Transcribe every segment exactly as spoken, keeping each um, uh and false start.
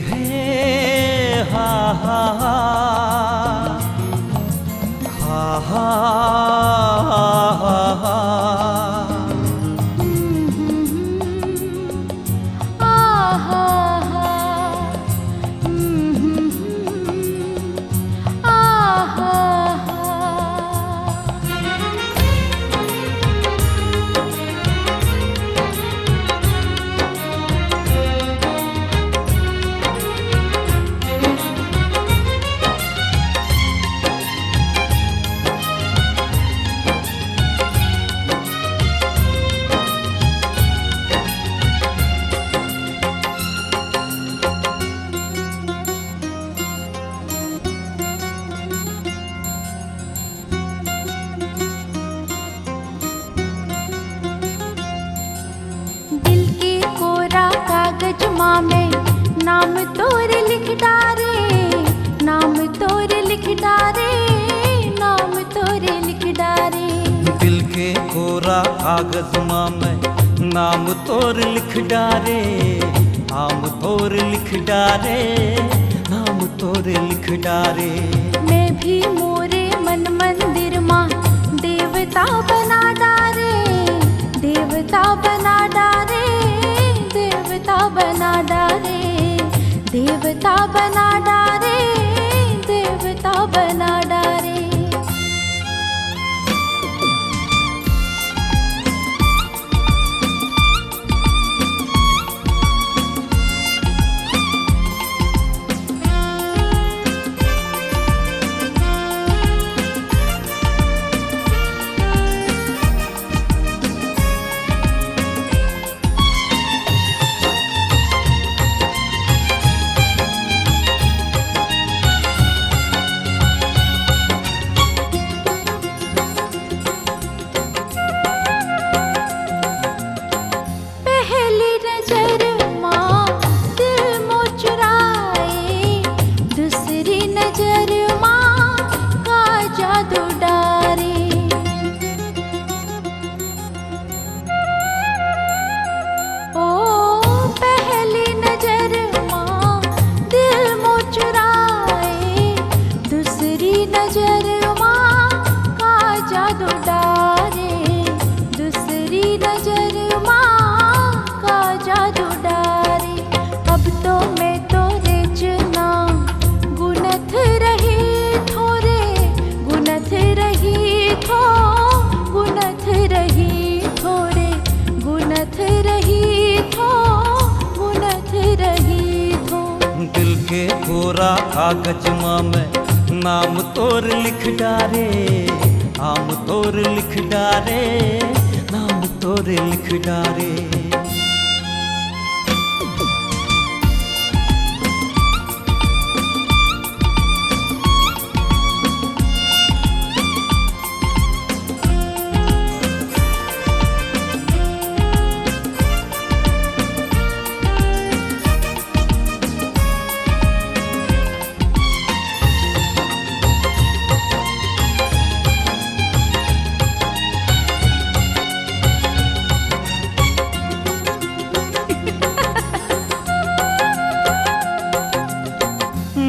हे हा हा हा, हा हा हा हा। दिल के कोरा कागज मा मैं नाम तोर लिख डारे, नाम तोर लिख डारे, नाम तोर लिख डारे। दिल के कोरा कागज मा मैं नाम तोर लिख डारे, नाम तोर लिख डारे, नाम तोर लिख डारे। मैं भी मोरे मन मंदिर मा देवता बना डारे, देवता बना डारे, देवता बना डारे, देवता बना डारे, देवता बना डारे। पहली नजर मा दिल मोर चुराए, दूसरी नजर मा का जादू डारे। ओ पहली नजर मा दिल मोर चुराए, दूसरी नजर मा का जादू डारे, दूसरी नजर मा का जादू डारे। अब तो मैं तोरे च नाम गुनत रही थोरे, गुनत रही थो, गुनत रही थोरे, गुनत रही थो, गुनत रही थो। दिल के कोरा कागज मा मैं नाम तोर लिख डारे, नाम तोर लिख डारे, नाम तोर लिख डारे।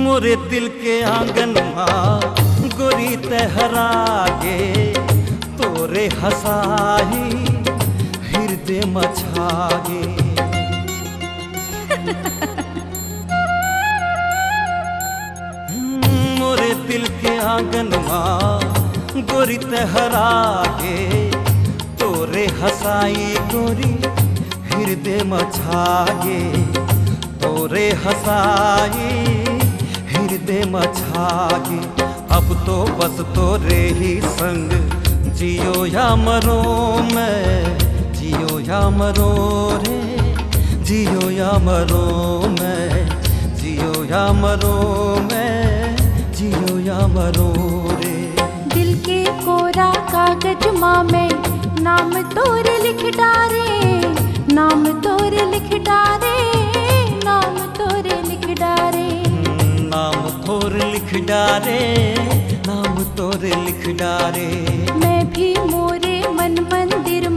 मोरे दिल के आंगन मा गोरी तहरा गे, तोरे हंसाही हिरदे मा छागे। मोरे दिल के आंगन मा गोरी तहरा गे, तोरे हंसाई गोरी हिरदे मा छागे, तोरे हंसाई हिरदे मा छागे। अब तो बस तोरे ही संग जियो या मरो मैं, जियो या मरो रे, जियो या मरो मैं, जियो या मरो मैं, जियो या मरो रे। दिल के कोरा कागज मा मैं नाम तोर लिख डारे, नाम तोर लिख डारे, नाम तोर लिख डारे। नाम तोर लिख डारे, नाम तोर लिख डारे। मैं भी मोरे मन मंदिर